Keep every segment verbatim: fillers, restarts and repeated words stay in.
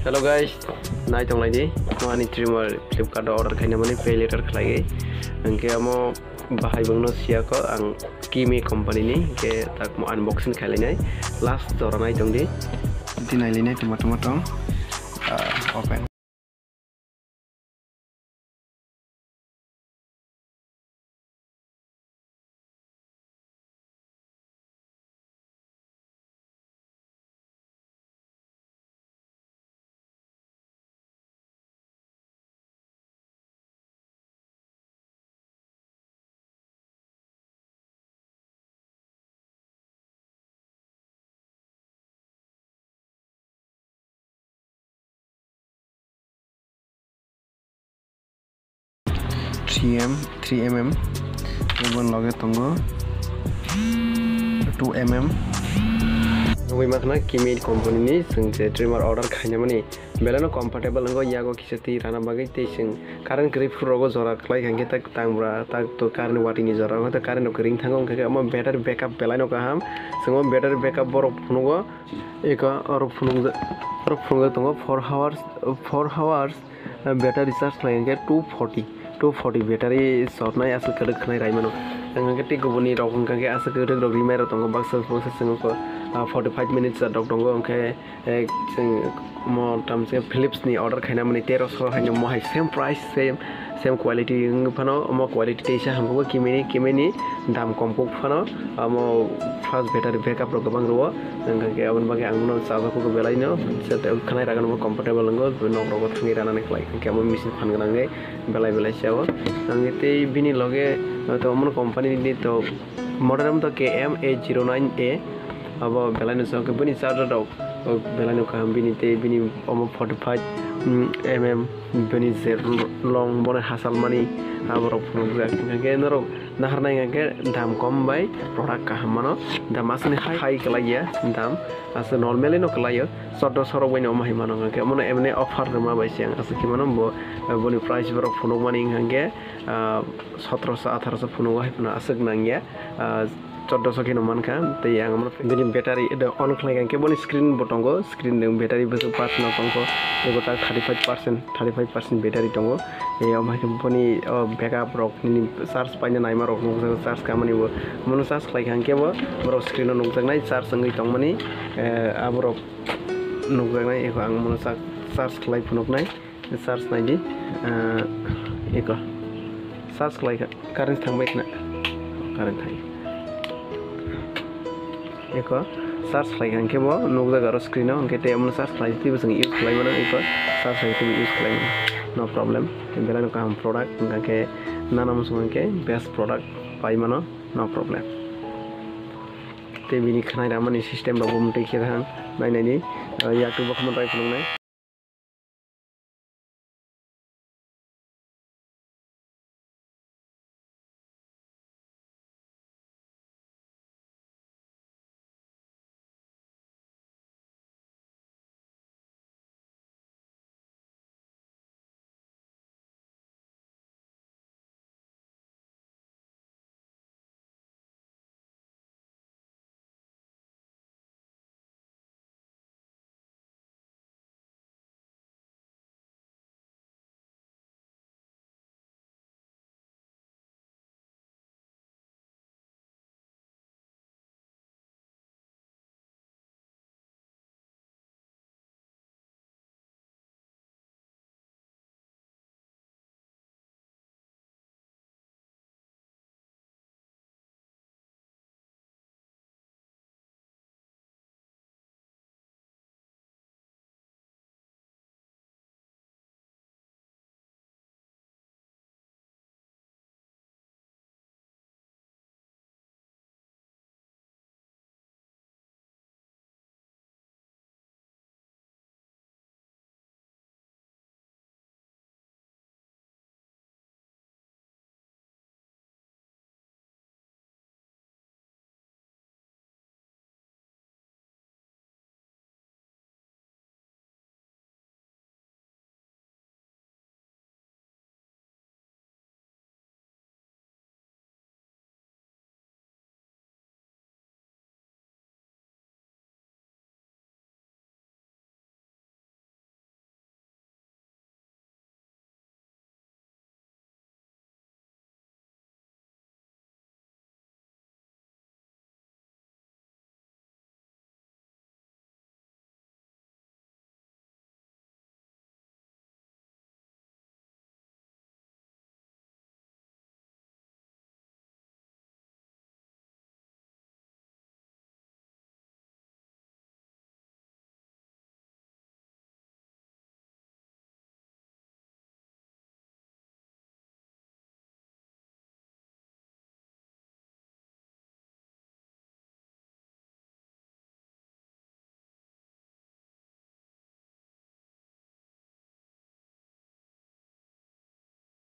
Hello guys, nai tong lai di. Mo ani trimmer Flipkart o order khaina mani pay later khlai. Hingke amo bahai bangno siya ko ang Kimi company ni, hingke tak mo unboxing khai lai nai. Last jora nai tong di. Di nai lai nai tongma tongma tong. Ah, open. Three M, three M M, eboni loge tongo two M M. Nugui makhna Kimi company ni chwng je trimmer order khainamani belai no comfortable wngo, yago kisa twi rana bagwi tei chwng current kwrwi phuru rogo jora kwlai kha, hwnkhe tak tangbra tak to current watwi ni jora, hwnkhe tak current rok kwrwi wng thango, hwnkhe omo battery backup belai no kaham. Chwng o battery backup borok phunugo, eko oro phunukjak, oro phunukjak tongo four hours, four hours. Battery charge khlai hwnkhe two forty, two forty battery chotnai aswk kwrwk khwnai rai mano. Hwnkhe tei kubuni rok hwnkhe aswk kwrwk rok rimai rok tongo, baksa baksa chwng khe, ah, forty five minutes rok tongo, hwnkhe, eh, chwng mo tam se Philips ni order khaina mani tero so haino mo hai same price, same, same quality wng phano, omo quality teisa hamkuk Kimi ni, Kimi ni dam kom kuk phano, omo fast battery backup rok kwbang rwo. Hwnkhe aboni bagwi ang bono chajakgo belai no, se khwnai ragwi no comfortable wngo, nok rogo thangwi ranani khlai hwnkhe amo machine phan gwnangwi belai belai se o. Hwnkhe tei bini loge to omo company ni to model wngkha K M A zero nine A, abo belai no chwng khe bini charger rok belai no kaham, bini tei bini omo forty five, mm, M M bini je long bono hachal mani aborok phunukjak, hwnkhe norok naharnai hwnkhe dam kom bai product kaham mano, dam aswkni hai hai kwlaiya, dam aswk normally no kwlaio, choddo so rok bai no omo hai mano, hwnkhe omono emni offer rwma bai se ang aswk khe mano bo, boni price borok phunukmani hwnkhe, ah, sotoroso atharoso phunugo hai phano aswk nangya, ah, choddoso kheno mankha, tei ang omono bini battery on khlai kha, hwnkhe boni screen bo tongo, screen ni battery bwswk parts no tongkho, tei bo tak thirty five percent, thirty five percent battery tongo. Tei omo hai khe boni, o, backup rok nini charge paina naima rok nukjak, charge kamani bo, bono charge khlai kha hwnkhe bo borok screen o nukjaknai charge wngwi tongmani, eh, aborok nukjaknai, eko ang bono cha-, charge khlai phunuknai. Charge nai di, ah, eko. Charge khlai kha, current thang bai khna. Current thang. Eko, charge khlai kha hwnkhe bo nukjak aro screen o, hwnkhe tei omono charge khlai twibo chwng use khlai mano, eko charge khlai twibo use khlai mano. No problem. Belai no kaham product, hwnkhe nana muchung hwnkhe best product pai mano, no problem. Tei bini khwnai ramani system rok bo mwtwi khe thang nai nai di, ah, yak twi bo khama try phunuknai.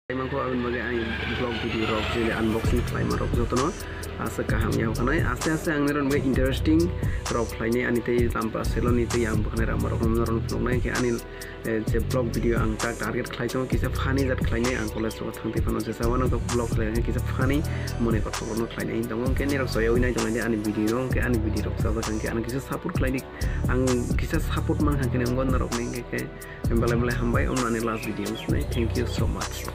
Tei mangkho aboni bagwi ani vlog video rok jeli unboxing khlaima rok jotono asa kaham ya hwnai. Aste aste ang nirok bagwi interesting rok khlainai ani tei lampa seloni tei ang bwkhanai rama rok norok phunuknai khe ani, eh, je vlog video ang tak target khlai tongo kisa funny jat khlainai ang college rok thang tei phano jesa wano vlog khlai khe kisa funny mone kothok rokno khlainai tongo hwnkhe nirok soyoi nai tongnai de ani video no hwnkhe ani video rok chajak hwnkhe ano kisa support khlainai ang kisa support mankha khe norok ni hwnkhe khe belai belai hambai omo ani last video wngsinai thank you so much.